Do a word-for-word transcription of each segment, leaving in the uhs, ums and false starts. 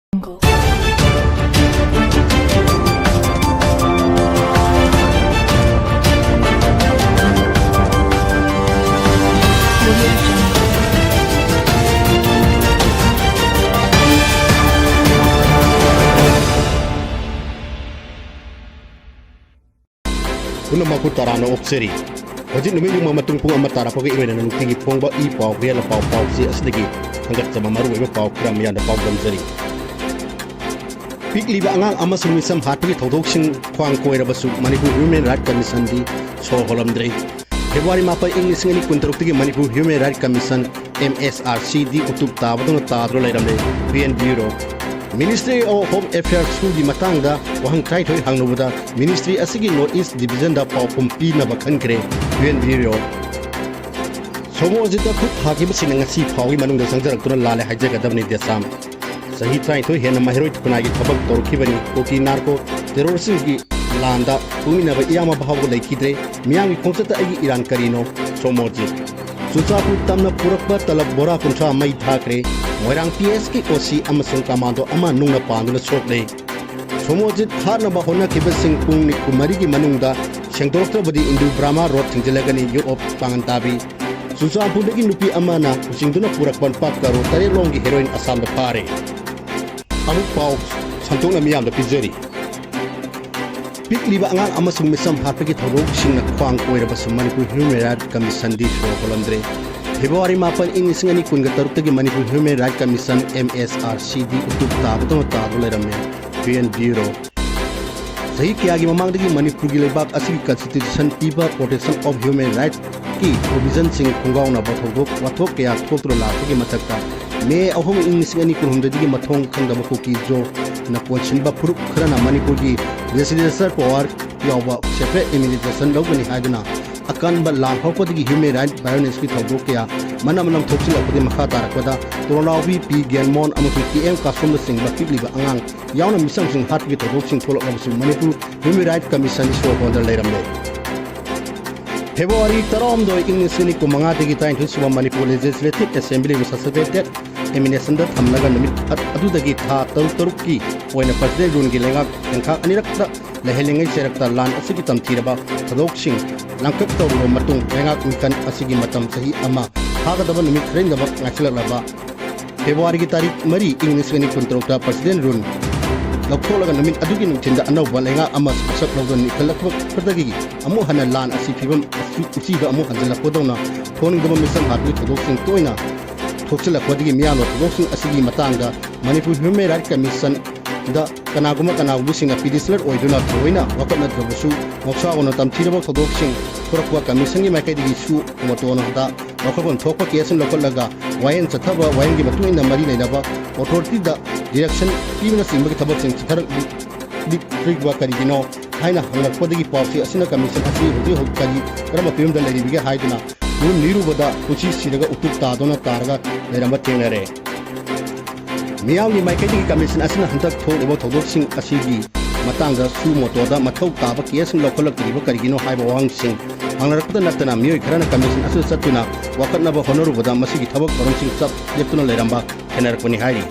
ꯄꯨꯝꯅꯃꯛꯄꯨ ꯇꯔꯥꯝꯅ ꯑꯣꯛꯆꯔꯤ꯫ ꯍꯧꯖꯤꯛ ꯅꯨꯃꯤꯠ ꯌꯨꯡꯕ ꯃꯇꯨꯡ ꯄꯨꯡ ꯑꯃ ꯇꯥꯔꯛꯄꯒ ꯏꯔꯣꯏꯅꯅ ꯅꯨꯡꯇꯤꯒꯤ ꯐꯣꯡꯕ ꯏ ꯄꯥꯎ, ꯍꯨꯌꯦꯟ ꯂꯄꯥꯎ ꯄꯥꯎꯆꯦ ꯑꯁꯤꯗꯒꯤ ꯈꯟꯒꯠꯆꯕ ꯃꯔꯨꯑꯣꯏꯕ ꯄꯥꯎ ꯈꯔ ꯃꯤꯌꯥꯝꯗ ꯄꯥꯎꯗꯝꯖꯔꯤ꯫ ꯄꯤꯛꯂꯤꯕ ꯑꯉꯥꯡ ꯑꯃꯁꯨꯡ ꯃꯤꯁꯝ ꯍꯥꯠꯄꯒꯤ ꯊꯧꯗꯣꯛꯁꯤꯡ ꯈ꯭ꯋꯥꯡ ꯀꯣꯏꯔꯕꯁꯨ ꯃꯅꯤꯄꯨꯔ ꯍ꯭ꯌꯨꯃꯦꯟ ꯔꯥꯏꯠ ꯀꯃꯤꯁꯟꯗꯤ ꯁꯣꯔ ꯍꯣꯜꯂꯝꯗ꯭ꯔꯦ꯫ ꯐꯦꯕ꯭ꯔꯨꯋꯥꯔꯤ ꯃꯥꯄꯟ, ꯏꯪ ꯂꯤꯁꯤꯡ ꯑꯅꯤ ꯀꯨꯟꯇꯔꯨꯛꯇꯒꯤ Manipur human right commission, M S R C D, ꯎꯇꯨꯞ ꯇꯥꯕꯗꯧꯅ ꯇꯥꯗꯨꯅ ꯂꯩꯔꯝꯂꯦ꯫ P N bureau. Ministry of Home Affairs ꯁꯨꯒꯤ ꯃꯇꯥꯡꯗ ꯋꯥꯍꯪ ꯇꯔꯥꯅꯤꯊꯣꯏ ꯍꯪꯂꯨꯕꯗ, ministry ꯑꯁꯤꯒꯤ North East Division ꯗ ꯄꯥꯎꯈꯨꯝ ꯄꯤꯅꯕ ꯈꯟꯈ꯭ꯔꯦ꯫ ꯄꯤ ꯑꯦꯟ ꯕ꯭ꯌꯨꯔꯣ꯫ ꯁꯣꯃꯣꯔꯖꯤꯠꯇ ꯈꯨꯠ ꯊꯥꯈꯤꯕꯁꯤꯡꯅ ꯉꯁꯤ ꯐꯥꯎꯒꯤ ꯃꯅꯨꯡꯗ ꯆꯪꯖꯔꯛꯇꯨꯅ ꯂꯥꯜꯂꯦ ꯍꯥꯏꯖꯒꯗꯕꯅꯤ꯫ ꯗꯦꯁꯥꯝ꯫ ꯆꯍꯤ ꯇꯔꯥꯅꯤꯊꯣꯏ ꯍꯦꯟꯅ ꯃꯍꯩꯔꯣꯏ ꯈꯨꯟꯅꯥꯏꯒꯤ ꯊꯕꯛ ꯇꯧꯔꯛꯈꯤꯕꯅꯤ꯫ ꯀꯨꯀꯤ ꯅꯥꯔꯀꯣ ꯇꯦꯔꯣꯔꯤꯁꯝꯒꯤ ꯂꯥꯟꯗ ꯄꯣꯛꯃꯤꯟꯅꯕ ꯏꯌꯥꯝꯕ ꯐꯥꯎꯕ ꯂꯩꯈꯤꯗ꯭ꯔꯦ꯫ ꯃꯤꯌꯥꯝꯒꯤ ꯈꯣꯡꯆꯠꯇ ꯑꯩꯒꯤ ꯏꯔꯥꯟ ꯀꯔꯤꯅꯣ? ꯁꯣꯃꯣꯔꯖꯤꯠ꯫ ꯆꯨꯔꯆꯥꯟꯄꯨꯔ ꯇꯝꯅ ꯄꯨꯔꯛꯄ ꯇꯂꯕ ꯕꯣꯔꯥ ꯀꯨꯟꯊ꯭ꯔꯥ ꯃꯩ ꯊꯥꯈ꯭ꯔꯦ꯫ ꯃꯣꯏꯔꯥꯡ ꯄꯤ ꯑꯦꯁꯀꯤ ꯑꯣ ꯁꯤ ꯑꯃꯁꯨꯡ ꯀꯃꯥꯟꯗꯣ ꯑꯃ ꯅꯨꯡꯅ ꯄꯥꯟꯗꯨꯅ ꯁꯣꯛꯂꯦ꯫ ꯁꯣꯃꯣꯔꯖꯤꯠ ꯍꯥꯠꯅꯕ ꯍꯣꯠꯅꯈꯤꯕꯁꯤꯡ ꯄꯨꯡ ꯅꯤꯐꯨꯃꯔꯤꯒꯤ ꯃꯅꯨꯡꯗ ꯁꯦꯡꯗꯣꯔꯛꯇ꯭ꯔꯕꯗꯤ ꯏꯟꯗꯨ ꯕ꯭ꯔꯍꯃ ꯔꯣꯗ ꯊꯤꯡꯖꯤꯜꯂꯒꯅꯤ꯫ ꯌꯨ ꯑꯣꯐ ꯄꯥꯡꯒꯟ ꯇꯥꯕꯤ꯫ ꯆꯨꯔꯆꯥꯟꯄꯨꯔꯗꯒꯤ ꯅꯨꯄꯤ ꯑꯃꯅ ꯂꯨꯆꯤꯡꯗꯨꯅ ꯄꯨꯔꯛꯄ ꯂꯨꯄꯥ ꯀꯔꯣꯔ ꯇꯔꯦꯠ ꯂꯣꯝꯒꯤ ꯍꯦꯔꯣꯏꯟ ꯑꯁꯥꯝꯗ ꯐꯥꯔꯦ꯫ ꯑꯃꯨꯛ ꯄꯥꯎ ꯁꯟꯗꯣꯛꯅ ꯃꯤꯌꯥꯝꯗ ꯄꯤꯖꯔꯤ꯫ ꯄꯤꯛꯂꯤꯕ ꯑꯉꯥꯡ ꯑꯃꯁꯨꯡ ꯃꯤꯆꯝ ꯍꯥꯠꯄꯒꯤ ꯊꯧꯗꯣꯛꯁꯤꯡꯅ ꯈ꯭ꯋꯥꯡ ꯀꯣꯏꯔꯕꯁꯨ ꯃꯅꯤꯄꯨꯔ ꯍ꯭ꯌꯨꯃꯦꯟ ꯔꯥꯏꯠ ꯀꯃꯤꯁꯟꯗꯤ ꯁꯣꯔ ꯍꯣꯜꯂꯝꯗ꯭ꯔꯦ꯫ ꯐꯦꯕ꯭ꯔꯨꯋꯥꯔꯤ ꯃꯥꯄꯟ, ꯏꯪ ꯂꯤꯁꯤꯡ ꯑꯅꯤ ꯀꯨꯟꯒ ꯇꯔꯨꯛꯇꯒꯤ Manipur human right commission, M S R C D, ꯎꯇꯨꯞ ꯇꯥꯕꯗꯧꯅ ꯇꯥꯗꯨꯅ ꯂꯩꯔꯝꯃꯦ꯫ P N bureau. ꯆꯍꯤ ꯀꯌꯥꯒꯤ ꯃꯃꯥꯡꯗꯒꯤ ꯃꯅꯤꯄꯨꯔꯒꯤ ꯂꯩꯕꯥꯛ ꯑꯁꯤꯒꯤ Constitution ꯄꯤꯕ Protection of Human Rights ꯀꯤ provision ꯁꯤꯡ ꯈꯣꯡꯒꯥꯎꯅꯕ ꯊꯧꯗꯣꯛ ꯋꯥꯊꯣꯛ ꯀꯌꯥ ꯊꯣꯛꯇꯨꯅ ꯂꯥꯛꯄꯒꯤ ꯃꯊꯛꯇ, ꯃꯦ ꯑꯍꯨꯝ, ꯏꯪ ꯂꯤꯁꯤꯡ ꯑꯅꯤ ꯀꯨꯟꯍꯨꯝꯗꯣꯏꯗꯒꯤ ꯃꯊꯣꯡ ꯈꯪꯗꯕ ꯀꯨꯀꯤ ꯖꯣꯅ ꯀꯣꯟꯁꯤꯟꯕ ꯐꯨꯔꯨꯞ ꯈꯔꯅ ꯃꯅꯤꯄꯨꯔꯒꯤ legislature power ꯌꯥꯎꯕ separate administration ꯂꯧꯒꯅꯤ ꯍꯥꯏꯗꯨꯅ ꯑꯀꯟꯕ ꯂꯥꯟ ꯍꯧꯔꯛꯄꯗꯒꯤ human right violence ꯀꯤ ꯊꯧꯗꯣꯛ ꯀꯌꯥ ꯃꯅꯝ ꯃꯅꯝ ꯊꯣꯛꯆꯤꯜꯂꯛꯄꯗꯒꯤ ꯃꯈꯥ ꯇꯥꯔꯛꯄꯗ ꯇꯣꯔꯣꯅꯥꯎꯕꯤ ꯄꯤ ꯒ꯭ꯌꯥꯟꯃꯣꯍꯟ ꯑꯃꯁꯨꯡ ꯇꯤ ꯑꯦꯝ ꯀꯥꯁꯣꯝꯅꯆꯤꯡꯕ ꯄꯤꯛꯂꯤꯕ ꯑꯉꯥꯡ ꯌꯥꯎꯅ ꯃꯤꯆꯝꯁꯤꯡ ꯍꯥꯠꯄꯒꯤ ꯊꯧꯗꯣꯛꯁꯤꯡ ꯊꯣꯛꯂꯛꯂꯕꯁꯨ ꯃꯅꯤꯄꯨꯔ ꯍ꯭ꯌꯨꯃꯦꯟ ꯔꯥꯏꯠ ꯀꯃꯤꯁꯟꯒꯤ ꯁꯣꯔ ꯍꯣꯟꯗꯅ ꯂꯩꯔꯝꯂꯦ꯫ ꯐꯦꯕ꯭ꯔꯨꯋꯥꯔꯤ ꯇꯔꯥꯍꯨꯝꯗꯣꯏ, ꯏꯪ ꯂꯤꯁꯤꯡ ꯑꯅꯤ ꯀꯨꯟꯃꯉꯥꯗꯒꯤ ꯇꯔꯥꯅꯤꯊꯣꯏ ꯁꯨꯕ ꯃꯅꯤꯄꯨꯔ Legislative Assembly ꯕꯨ suspended ꯑꯦꯃꯤꯅꯦꯁꯟꯗ ꯊꯝꯂꯒ ꯅꯨꯃꯤꯠ ꯑ-, ꯑꯗꯨꯗꯒꯤ ꯊꯥ ꯇꯔꯨꯛ ꯇꯔꯨꯛꯀꯤ ꯑꯣꯏꯅ ꯄ꯭ꯔꯁꯤꯗꯦꯟ ꯔꯨꯟꯒꯤ ꯂꯩꯉꯥꯛ ꯇꯦꯡꯈꯥꯛ ꯑꯅꯤꯔꯛꯇ ꯂꯩꯍꯜꯂꯤꯉꯩ ꯆꯩꯔꯛꯇ ꯂꯥꯟ ꯑꯁꯤꯒꯤ ꯇꯝꯊꯤꯔꯕ ꯊꯧꯗꯣꯛꯁꯤꯡ ꯂꯥꯡꯇꯛ ꯇꯧꯔꯕ ꯃꯇꯨꯡ ꯂꯩꯉꯥꯛ ꯃꯤꯈꯜ ꯑꯁꯤꯒꯤ ꯃꯇꯝ ꯆꯍꯤ ꯑꯃ ꯐꯥꯒꯗꯕ ꯅꯨꯃꯤꯠ ꯈꯔꯅꯤꯗꯃꯛ ꯉꯥꯏꯁꯤꯜꯂꯛꯂꯕ ꯐꯦꯕ꯭ꯔꯨꯋꯥꯔꯤꯒꯤ ꯇꯥꯔꯤꯛ ꯃꯔꯤ, ꯏꯪ ꯂꯤꯁꯤꯡ ꯑꯅꯤ ꯀꯨꯟꯇꯔꯨꯛꯇ ꯄ꯭ꯔꯁꯤꯗꯦꯟ ꯔꯨꯟ ꯂꯧꯊꯣꯛꯂꯒ ꯅꯨꯃꯤꯠ ꯑꯗꯨꯒꯤ ꯅꯨꯡꯊꯤꯟꯗ ꯑꯅꯧꯕ ꯂꯩꯉꯥꯛ ꯑꯃ ꯃꯁꯛ ꯂꯧꯗꯨꯅ ꯂꯤꯡꯈꯠꯂꯛꯄꯗꯒꯤ ꯑꯃꯨꯛ ꯍꯟꯅ ꯂꯥꯟ ꯑꯁꯤ ꯐꯤꯕꯝ ꯑꯁꯤ ꯎꯆꯤꯗ ꯑꯃꯨꯛ ꯍꯟꯖꯤꯜꯂꯛꯄꯗꯧꯅ ꯊꯣꯛꯅꯤꯡꯗꯕ ꯃꯤꯆꯪ ꯍꯥꯠꯄꯒꯤ ꯊꯧꯗꯣꯛꯁꯤꯡ ꯇꯣꯏꯅ ꯊꯣꯛꯆꯤꯜꯂꯛꯄꯗꯒꯤ ꯃꯤꯌꯥꯝꯅ ꯊꯧꯗꯣꯛꯁꯤꯡ ꯑꯁꯤꯒꯤ ꯃꯇꯥꯡꯗ ꯃꯅꯤꯄꯨꯔ ꯍ꯭ꯌꯨꯃꯦꯟ ꯔꯥꯏꯠ ꯀꯃꯤꯁꯟꯗ ꯀꯅꯥꯒꯨꯝꯕ ꯀꯅꯥꯒꯨꯝꯕꯁꯤꯡꯅ ꯄꯤꯇꯤꯁꯅꯔ ꯑꯣꯏꯗꯨꯅ ꯊꯑꯣꯏꯅ ꯋꯥꯀꯠꯅꯗ꯭ꯔꯕꯁꯨ, ꯃꯍꯧꯁꯥ ꯑꯣꯏꯅ ꯇꯝꯊꯤꯔꯕ ꯊꯧꯗꯣꯛꯁꯤꯡ ꯊꯣꯔꯛꯄ ꯀꯃꯤꯁꯟꯒꯤ ꯃꯥꯏꯀꯩꯗꯒꯤ ꯁꯨ ꯃꯣꯇꯣꯅ ꯍꯟꯗꯛ ꯂꯧꯈꯠꯐꯝ ꯊꯣꯛꯄ ꯀꯦꯁꯁꯤꯡ ꯂꯧꯈꯠꯂꯒ ꯋꯥꯌꯦꯜ ꯆꯠꯊꯕ, ꯋꯥꯌꯦꯜꯒꯤ ꯃꯇꯨꯡ ꯏꯟꯅ ꯃꯔꯤ ꯂꯩꯅꯕ ꯑꯣꯊꯣꯔꯤꯇꯤꯗ ꯗꯤꯔꯦꯛꯁꯟ ꯄꯤꯕꯅꯆꯤꯡꯕꯒꯤ ꯊꯕꯛꯁꯤꯡ ꯆꯠꯊꯔꯛꯂꯤꯕ ꯀꯔꯤꯒꯤꯅꯣ ꯍꯥꯏꯅ ꯍꯪꯂꯛꯄꯗꯒꯤ ꯄꯥꯎꯆꯦ ꯑꯁꯤꯅ ꯀꯃꯤꯁꯟ ꯑꯁꯤ ꯍꯧꯖꯤꯛ ꯍꯧꯖꯤꯛ ꯀꯔꯤ, ꯀꯔꯝꯕ ꯐꯤꯕꯝꯗ ꯂꯩꯔꯤꯕꯒꯦ ꯍꯥꯏꯗꯨꯅ ꯅꯤꯔꯨꯕꯗ ꯄꯨꯟꯁꯤ ꯁꯤꯔꯒ ꯎꯇꯨꯞ ꯇꯥꯗꯨꯅ ꯇꯥꯔꯒ ꯂꯩꯔꯝꯕ ꯊꯦꯡꯅꯔꯦ꯫ ꯃꯤꯌꯥꯝꯒꯤ ꯃꯥꯏꯀꯩꯗꯒꯤ ꯀꯃꯤꯁꯟ ꯑꯁꯤꯅ ꯍꯟꯗꯛ ꯊꯣꯛꯂꯤꯕ ꯊꯧꯗꯣꯛꯁꯤꯡ ꯑꯁꯤꯒꯤ ꯃꯇꯥꯡꯗ ꯁꯨ ꯃꯣꯇꯣꯗ ꯃꯊꯧ ꯇꯥꯕ ꯀꯦꯁꯁꯤꯡ ꯂꯧꯈꯠꯂꯛꯇ꯭ꯔꯤꯕ ꯀꯔꯤꯒꯤꯅꯣ ꯍꯥꯏꯕ ꯋꯥꯍꯪꯁꯤꯡ ꯍꯪꯅꯔꯛꯄꯗ ꯅꯠꯇꯅ ꯃꯤꯑꯣꯏ ꯈꯔꯅ ꯀꯃꯤꯁꯟ ꯑꯁꯤꯗ ꯆꯠꯇꯨꯅ ꯋꯥꯀꯠꯅꯕ ꯍꯣꯠꯅꯔꯨꯕꯗ ꯃꯁꯤꯒꯤ ꯊꯕꯛ ꯊꯧꯔꯝꯁꯤꯡ ꯆꯞ ꯂꯦꯞꯇꯨꯅ ꯂꯩꯔꯝꯕ ꯊꯦꯡꯅꯔꯛꯄꯅꯤ ꯍꯥꯏꯔꯤ꯫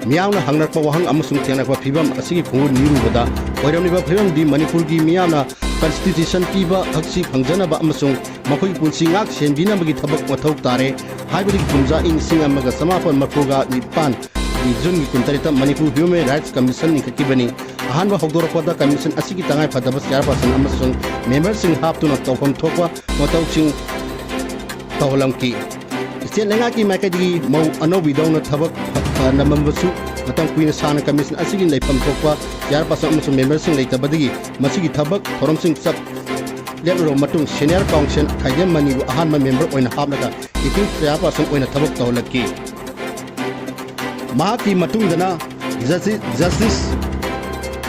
ꯃꯤꯌꯥꯝꯅ ꯍꯪꯅꯔꯛꯄ ꯋꯥꯍꯪ ꯑꯃꯁꯨꯡ ꯊꯦꯡꯅꯔꯛꯄ ꯐꯤꯕꯝ ꯑꯁꯤꯒꯤ ꯈꯣꯡꯒꯨꯜ ꯅꯤꯔꯨꯕꯗ ꯑꯣꯏꯔꯝꯂꯤꯕ ꯐꯤꯕꯝꯗꯤ ꯃꯅꯤꯄꯨꯔꯒꯤ ꯃꯤꯌꯥꯝꯅ ꯀꯟꯁꯇꯤꯇ꯭ꯌꯨꯁꯟ ꯄꯤꯕ ꯍꯛꯁꯤ ꯐꯪꯖꯅꯕ ꯑꯃꯁꯨꯡ ꯃꯈꯣꯏꯒꯤ ꯄꯨꯟꯁꯤ ꯉꯥꯛ ꯁꯦꯟꯕꯤꯅꯕꯒꯤ ꯊꯕꯛ ꯃꯊꯧ ꯇꯥꯔꯦ ꯍꯥꯏꯕꯗꯒꯤ ꯀꯨꯝꯖꯥ ꯏꯪ ꯂꯤꯁꯤꯡ ꯑꯃꯒ ꯆꯃꯥꯄꯟ ꯃꯔꯤꯐꯨꯒ ꯅꯤꯄꯥꯟꯒꯤ ꯖꯨꯟꯒꯤ ꯀꯨꯟꯇꯔꯦꯠꯇ ꯃꯅꯤꯄꯨꯔ ꯍ꯭ꯌꯨꯃꯦꯟ ꯔꯥꯏꯠꯁ ꯀꯃꯤꯁꯟ ꯂꯤꯡꯈꯠꯈꯤꯕꯅꯤ꯫ ꯑꯍꯥꯟꯕ ꯍꯧꯗꯣꯔꯛꯄꯗ ꯀꯃꯤꯁꯟ ꯑꯁꯤꯒꯤ ꯇꯉꯥꯏ ꯐꯗꯕ ꯆꯤꯌꯥꯔꯄꯥꯔꯁꯟ ꯑꯃꯁꯨꯡ ꯃꯦꯝꯕꯔꯁꯤꯡ ꯍꯥꯞꯇꯨꯅ ꯇꯧꯐꯝ ꯊꯣꯛꯄ ꯃꯊꯧꯁꯤꯡ ꯇꯧꯍꯜꯂꯝꯈꯤ꯫ ꯁ꯭ꯇꯦꯠ ꯂꯩꯉꯥꯛꯀꯤ ꯃꯥꯏꯀꯩꯗꯒꯤ ꯃꯧ ꯑꯅꯧꯕꯤꯗꯧꯅ ꯊꯕꯛ ꯐ-, ꯐ-, ꯅꯝꯃꯝꯕꯁꯨ ꯃꯇꯝ ꯀꯨꯏꯅ ꯁꯥꯡꯅ ꯀꯃꯤꯁꯟ ꯑꯁꯤꯒꯤ ꯂꯩꯐꯝ ꯊꯣꯛꯄ ꯆꯤꯌꯥꯔꯄꯥꯔꯁꯟ ꯑꯃꯁꯨꯡ ꯃꯦꯝꯕꯔꯁꯤꯡ ꯂꯩꯇꯕꯗꯒꯤ ꯃꯁꯤꯒꯤ ꯊꯕꯛ ꯊꯧꯔꯝꯁꯤꯡ ꯆꯞ ꯂꯦꯞꯂꯨꯔꯕ ꯃꯇꯨꯡ ꯁꯦꯅꯤꯌꯔ ꯀꯥꯎꯟꯁꯤꯜ ꯈꯥꯏꯗꯦꯝ ꯃꯅꯤꯕꯨ ꯑꯍꯥꯟꯕ ꯃꯦꯝꯕꯔ ꯑꯣꯏꯅ ꯍꯥꯞꯂꯒ ꯑꯦꯛꯇꯤꯡ ꯆꯤꯌꯥꯔꯄꯥꯔꯁꯟ ꯑꯣꯏꯅ ꯊꯕꯛ ꯇꯧꯍꯜꯂꯛꯈꯤ꯫ ꯃꯍꯥꯛꯀꯤ ꯃꯇꯨꯡꯗꯅ ꯖꯁꯇꯤ-, ꯖꯁꯇꯤꯁ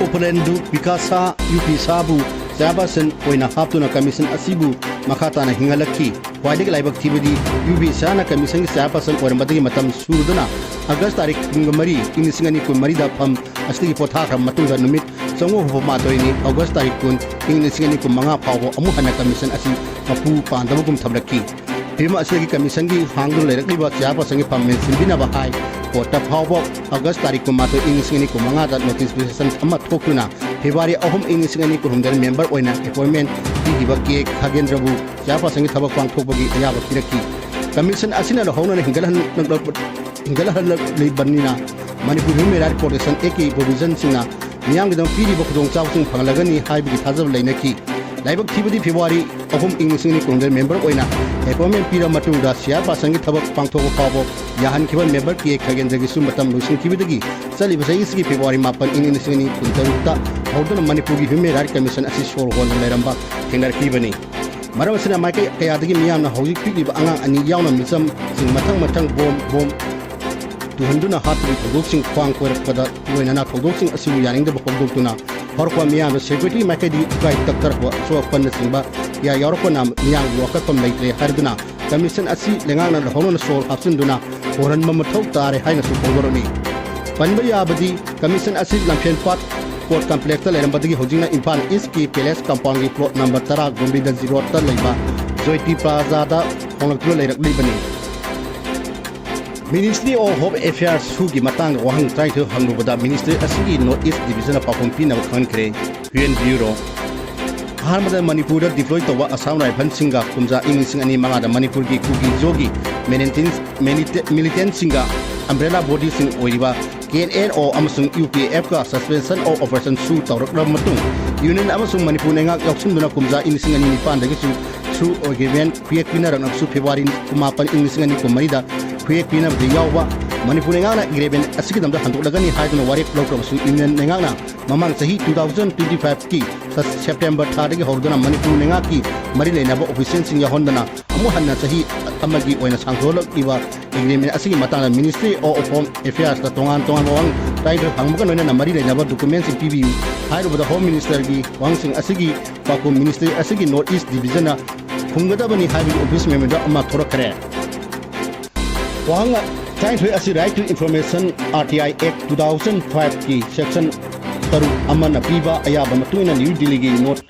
ꯎꯄꯂꯦꯟꯗꯨ ꯄꯤꯀꯥꯁꯥ ꯌꯨ ꯄꯤ ꯁꯥꯕꯨ ꯆꯤꯌꯥꯔꯄꯥꯔꯁꯟ ꯑꯣꯏꯅ ꯍꯥꯞꯇꯨꯅ ꯀꯃꯤꯁꯟ ꯑꯁꯤꯕꯨ ꯃꯈꯥ ꯇꯥꯅ ꯍꯤꯡꯍꯜꯂꯛꯈꯤ꯫ ꯈ꯭ꯋꯥꯏꯗꯒꯤ ꯂꯥꯏꯕꯛ ꯊꯤꯕꯗꯤ ꯌꯨ ꯕꯤ ꯁꯥꯅ ꯀꯃꯤꯁꯟꯒꯤ ꯆꯤꯌꯥꯔꯄꯥꯔꯁꯟ ꯑꯣꯏꯔꯝꯕꯗꯒꯤ ꯃꯇꯝ ꯁꯨꯔꯗꯨꯅ ꯑꯒꯁ ꯇꯥꯔꯤꯛ ꯀꯨꯟꯃꯔꯤ, ꯏꯪ ꯂꯤꯁꯤꯡ ꯑꯅꯤ ꯀꯨꯟꯃꯔꯤꯗ ꯐꯝ ꯑꯁꯤꯗꯒꯤ ꯄꯣꯊꯥꯈ꯭ꯔꯕ ꯃꯇꯨꯡꯗ ꯅꯨꯃꯤꯠ ꯆꯥꯝꯃꯉꯥ ꯍꯨꯝꯐꯨ ꯃꯥꯊꯣꯏꯅꯤ, ꯑꯒꯁ ꯇꯥꯔꯤꯛ ꯀꯨꯟ, ꯏꯪ ꯂꯤꯁꯤꯡ ꯑꯅꯤ ꯀꯨꯟꯃꯉꯥ ꯐꯥꯎꯕ ꯑꯃꯨꯛ ꯍꯟꯅ ꯀꯃꯤꯁꯟ ꯑꯁꯤ ꯃꯄꯨ ꯄꯥꯟꯗꯕꯒꯨꯝ ꯊꯝꯂꯛꯈꯤ꯫ ꯐꯤꯕꯝ ꯑꯁꯤꯗꯒꯤ ꯀꯃꯤꯁꯟꯒꯤ ꯍꯥꯡꯗꯨꯅ ꯂꯩꯔꯛꯂꯤꯕ ꯆꯤꯌꯥꯔꯄꯔꯁꯟꯒꯤ ꯄꯥꯝꯕꯩ ꯁꯤꯟꯕꯤꯅꯕ ꯍꯥꯏ ꯀꯣꯔꯠꯇ ꯐꯥꯎꯕ ꯑꯣꯒꯁ ꯇꯥꯔꯤꯛ ꯀꯨꯟꯃꯥꯊꯣꯏ, ꯏꯪ ꯂꯤꯁꯤꯡ ꯑꯅꯤ ꯀꯨꯟꯃꯉꯥꯗ ꯅꯣꯇꯤꯐꯤꯀꯦꯁꯟ ꯑꯃ ꯊꯣꯛꯇꯨꯅ ꯐꯦꯕ꯭ꯔꯨꯋꯥꯔꯤ ꯑꯍꯨꯝ, ꯏꯪ ꯂꯤꯁꯤꯡ ꯑꯅꯤ ꯀꯨꯟꯍꯨꯝꯗꯣꯏ ꯃꯦꯝꯕꯔ ꯑꯣꯏꯅ ꯑꯦꯄꯣꯏꯟꯃꯦꯟ ꯄꯤꯈꯤꯕ ꯀꯦ ꯈꯥꯒꯦꯟꯗ꯭ꯔꯕꯨ ꯆꯤꯌꯥꯔꯄꯔꯁꯟꯒꯤ ꯊꯕꯛ ꯄꯥꯡꯊꯣꯛꯄꯒꯤ ꯑꯌꯥꯕ ꯄꯤꯔꯛꯈꯤ꯫ ꯀꯃꯤꯁꯟ ꯑꯁꯤꯅ ꯂꯧꯍꯧꯅꯅ ꯍꯤꯡꯒꯠꯍꯟ-, ꯍꯤꯡꯒꯠꯍꯜꯂꯛꯂꯤꯕꯅꯤꯅ ꯃꯅꯤꯄꯨꯔ ꯍ꯭ꯌꯨꯃꯦꯟ ꯔꯥꯏꯠ ꯄ꯭ꯔꯣꯇꯦꯛꯁꯟ ꯑꯦꯛꯀꯤ ꯄ꯭ꯔꯣꯚꯤꯖꯟꯁꯤꯡꯅ ꯃꯤꯌꯥꯝꯒꯤꯗꯃꯛ ꯄꯤꯔꯤꯕ ꯈꯨꯗꯣꯡꯆꯥꯕꯁꯤꯡ ꯐꯪꯍꯜꯂꯒꯅꯤ ꯍꯥꯏꯕꯒꯤ ꯊꯥꯖꯕ ꯂꯩꯅꯈꯤ꯫ ꯂꯥꯏꯕꯛ ꯊꯤꯕꯗꯤ ꯐꯦꯕ꯭ꯔꯨꯋꯥꯔꯤ ꯑꯍꯨꯝ, ꯏꯪ ꯂꯤꯁꯤꯡ ꯑꯅꯤ ꯀꯨꯟꯍꯨꯝꯗꯣꯏ ꯃꯦꯝꯕꯔ ꯑꯣꯏꯅ ꯑꯦꯄꯣꯏꯟꯃꯦꯟ ꯄꯤꯔꯕ ꯃꯇꯨꯡꯗ ꯆꯤꯌꯥꯔꯄꯔꯁꯟꯒꯤ ꯊꯕꯛ ꯄꯥꯡꯊꯣꯛꯄ ꯐꯥꯎꯕ ꯌꯥꯍꯟꯈꯤꯕ ꯃꯦꯝꯕꯔ ꯀꯦ ꯈꯒꯦꯟꯗ꯭ꯔꯒꯤꯁꯨ ꯃꯇꯝ ꯂꯣꯏꯁꯤꯟꯈꯤꯕꯗꯒꯤ ꯆꯠꯂꯤꯕ ꯆꯍꯤ ꯑꯁꯤꯒꯤ ꯐꯦꯕ꯭ꯔꯨꯋꯥꯔꯤ ꯃꯥꯄꯟ, ꯏꯪ ꯂꯤꯁꯤꯡ ꯑꯅꯤ ꯀꯨꯟꯇꯔꯨꯛꯇ ꯍꯧꯗꯨꯅ ꯃꯅꯤꯄꯨꯔꯒꯤ ꯍ꯭ꯌꯨꯃꯦꯟ ꯔꯥꯏꯠ ꯀꯃꯤꯁꯟ ꯑꯁꯤ ꯁꯣꯔ ꯍꯣꯟꯗꯨꯅ ꯂꯩꯔꯝꯕ ꯊꯦꯡꯅꯔꯛꯈꯤꯕꯅꯤ꯫ ꯃꯔꯝ ꯑꯁꯤꯅ ꯃꯥꯏꯀꯩ ꯀꯌꯥꯗꯒꯤ ꯃꯤꯌꯥꯝꯅ ꯍꯧꯖꯤꯛ ꯄꯤꯛꯂꯤꯕ ꯑꯉꯥꯡ ꯑꯅꯤ ꯌꯥꯎꯅ ꯃꯤꯆꯝꯁꯤꯡ ꯃꯊꯪ ꯃꯊꯪ ꯕꯣꯝ ꯕꯣꯝ ꯇꯨꯍꯟꯗꯨꯅ ꯍꯥꯠꯄꯒꯤ ꯊꯧꯗꯣꯛꯁꯤꯡ ꯈ꯭ꯋꯥꯡ ꯀꯣꯏꯔꯛꯄꯗ ꯂꯣꯏꯅꯅ ꯊꯧꯗꯣꯛꯁꯤꯡ ꯑꯁꯤꯕꯨ ꯌꯥꯅꯤꯡꯗꯕ ꯐꯣꯡꯗꯣꯛꯇꯨꯅ ꯍꯧꯔꯛꯄ ꯃꯤꯌꯥꯝꯗ ꯁꯦꯀ꯭ꯌꯨꯔꯤꯇꯤ ꯃꯥꯏꯀꯩꯗꯒꯤ ꯏꯀꯥꯏ ꯇꯛꯊꯔꯛꯄ, ꯑꯁꯣꯛ ꯑꯄꯟꯅꯆꯤꯡꯕ ꯀꯌꯥ ꯌꯥꯎꯔꯛꯄꯅ ꯃꯤꯌꯥꯝꯒꯤ ꯋꯥꯀꯠꯐꯝ ꯂꯩꯇ꯭ꯔꯦ ꯍꯥꯏꯗꯨꯅ ꯀꯃꯤꯁꯟ ꯑꯁꯤ ꯂꯩꯉꯥꯛꯅ ꯂꯧꯍꯧꯅꯅ ꯁꯣꯜ ꯍꯥꯞꯆꯤꯟꯗꯨꯅ ꯍꯣꯔꯍꯟꯕ ꯃꯊꯧ ꯇꯥꯔꯦ ꯍꯥꯏꯅꯁꯨ ꯐꯣꯡꯗꯣꯔꯛꯂꯤ꯫ ꯄꯟꯕ ꯌꯥꯕꯗꯤ ꯀꯃꯤꯁꯟ ꯑꯁꯤ ꯂꯝꯐꯦꯜ ꯄꯥꯠ ꯀꯣꯔꯠ ꯀꯝꯄ꯭ꯂꯦꯛꯁꯇ ꯂꯩꯔꯝꯕꯗꯒꯤ ꯍꯧꯖꯤꯛꯅ ꯏꯝꯐꯥꯜ ꯏꯁꯀꯤ ꯄꯦꯂꯦꯁ ꯀꯝꯄꯥꯎꯟꯒꯤ ꯄ꯭ꯂꯣꯠ ꯅꯝꯕꯔ ꯇꯔꯥ ꯒꯣꯕꯤꯟꯗꯖꯤ ꯔꯣꯗꯇ ꯂꯩꯕ ꯖꯣꯏꯇꯤ ꯄ꯭ꯂꯥꯖꯥꯗ ꯍꯣꯡꯂꯛꯇꯨꯅ ꯂꯩꯔꯛꯂꯤꯕꯅꯤ꯫ Ministry of Home Affairs ꯁꯨꯒꯤ ꯃꯇꯥꯡꯗ ꯋꯥꯍꯪ ꯇꯔꯥꯅꯤꯊꯣꯏ ꯍꯪꯂꯨꯕꯗ ꯃꯤꯅꯤꯁꯇ꯭ꯔꯤ ꯑꯁꯤꯒꯤ ꯅꯣꯔꯠ ꯏꯁ ꯗꯤꯕꯤꯖꯟꯅ ꯄꯥꯎꯈꯨꯝ ꯄꯤꯅꯕ ꯈꯪꯍꯟꯈ꯭ꯔꯦ꯫ U N bureau. ꯑꯍꯥꯟꯕꯗ ꯃꯅꯤꯄꯨꯔꯗ ꯗꯤꯄ꯭ꯂꯣꯏ ꯇꯧꯕ ꯑꯁꯥꯝ ꯔꯥꯏꯐꯜꯁꯤꯡꯒ ꯀꯨꯝꯖꯥ ꯏꯪ ꯂꯤꯁꯤꯡ ꯑꯅꯤ ꯃꯉꯥꯗ ꯃꯅꯤꯄꯨꯔꯒꯤ ꯀꯨꯀꯤ ꯖꯣꯒꯤ ꯃꯤꯂꯤꯇꯦꯟ-, ꯃꯤꯂꯤꯇꯦ-, ꯃꯤꯂꯤꯇꯦꯟꯁꯤꯡꯒ ꯑꯝꯕ꯭ꯔꯦꯂꯥ ꯕꯣꯗꯤꯁꯤꯡ ꯑꯣꯏꯔꯤꯕ ꯀꯦ ꯑꯦꯟ ꯑꯣ ꯑꯃꯁꯨꯡ ꯌꯨ ꯄꯤ ꯑꯦꯐꯀ ꯁꯁꯄꯦꯟꯁꯟ ꯑꯣꯐ ꯑꯣꯄꯔꯦꯁꯟ ꯁꯨ ꯇꯧꯔꯛꯂꯕ ꯃꯇꯨꯡ ꯌꯨꯅꯤꯌꯟ ꯑꯃꯁꯨꯡ ꯃꯅꯤꯄꯨꯔ ꯂꯩꯉꯥꯛ ꯌꯥꯎꯁꯤꯟꯗꯨꯅ ꯀꯨꯝꯖꯥ ꯏꯪ ꯂꯤꯁꯤꯡ ꯑꯅꯤ ꯅꯤꯄꯥꯟꯗꯒꯤꯁꯨ ꯁꯨ ꯑꯦꯒ꯭ꯔꯤꯃꯦꯟ ꯈꯨꯌꯦꯛ ꯄꯤꯅꯔꯛꯂꯕꯁꯨ ꯐꯦꯕ꯭ꯔꯨꯋꯥꯔꯤ ꯀꯨꯟꯃꯥꯄꯟ ꯏꯪ ꯂꯤꯁꯤꯡ ꯑꯅꯤ ꯀꯨꯟꯃꯔꯤꯗ ꯈꯨꯌꯦꯛ ꯄꯤꯅꯕꯗ ꯌꯥꯎꯕ ꯃꯅꯤꯄꯨꯔ ꯂꯩꯉꯥꯛꯅ ꯑꯦꯒ꯭ꯔꯤꯃꯦꯟ ꯑꯁꯤꯒꯤꯗꯃꯛꯇ ꯍꯟꯗꯣꯛꯂꯒꯅꯤ ꯍꯥꯏꯗꯨꯅ ꯋꯥꯔꯦꯞ ꯂꯧꯈ꯭ꯔꯕꯁꯨ ꯌꯨꯅꯤꯌꯟ ꯂꯩꯉꯥꯛꯅ ꯃꯃꯥꯡ ꯆꯍꯤ two thousand twenty-five ꯀꯤ ꯁ-, ꯁꯦꯞꯇꯦꯝꯕꯔ ꯊꯥꯗꯒꯤ ꯍꯧꯗꯨꯅ ꯃꯅꯤꯄꯨꯔ ꯂꯩꯉꯥꯛꯀꯤ ꯃꯔꯤ ꯂꯩꯅꯕ ꯑꯣꯐꯤꯁꯤꯌꯦꯜꯁꯤꯡ ꯌꯥꯎꯍꯟꯗꯅ ꯑꯃꯨꯛ ꯍꯟꯅ ꯆꯍꯤ ꯑꯃꯒꯤ ꯑꯣꯏꯅ ꯁꯥꯡꯗꯣꯛꯂꯛꯂꯤꯕ ꯑꯦꯒ꯭ꯔꯤꯃꯦꯟ ꯑꯁꯤꯒꯤ ꯃꯇꯥꯡꯗ Ministry of Home Affairs ꯇ ꯇꯣꯉꯥꯟ ꯇꯣꯉꯥꯟꯕ ꯋꯥꯍꯪ ꯇꯔꯥꯅꯤꯊꯣꯏ ꯍꯪꯕꯒ ꯂꯣꯏꯅꯅ ꯃꯔꯤ ꯂꯩꯅꯕ ꯗꯣꯀꯨꯃꯦꯟꯁꯤꯡ ꯄꯤꯕꯤꯌꯨ ꯍꯥꯏꯔꯨꯕꯗ ꯍꯣꯝ ꯃꯤꯅꯤꯁꯇꯔꯒꯤ ꯋꯥꯍꯪꯁꯤꯡ ꯑꯁꯤꯒꯤ ꯄꯥꯎꯈꯨꯝ ꯃꯤꯅꯤꯁꯇ꯭ꯔꯤ ꯑꯁꯤꯒꯤ ꯅꯣꯔꯠ ꯏꯁ ꯗꯤꯕꯤꯖꯟꯅ ꯈꯨꯝꯒꯗꯕꯅꯤ ꯍꯥꯏꯕꯒꯤ ꯑꯣꯐꯤꯁ ꯃꯦꯃꯣꯗ ꯑꯃ ꯊꯣꯔꯛꯈ꯭ꯔꯦ꯫ ꯋꯥꯍꯪ ꯇꯔꯥꯅꯤꯊꯣꯏ ꯑꯁꯤ Right to Information, R T I Act two thousand five ꯀꯤ section ꯇꯔꯨꯛ ꯑꯃꯅ ꯄꯤꯕ ꯑꯌꯥꯕ ꯃꯇꯨꯡ ꯏꯟꯅ ꯅ꯭ꯌꯨ ꯗꯤꯜꯂꯤꯒꯤ ꯅꯣꯔꯠ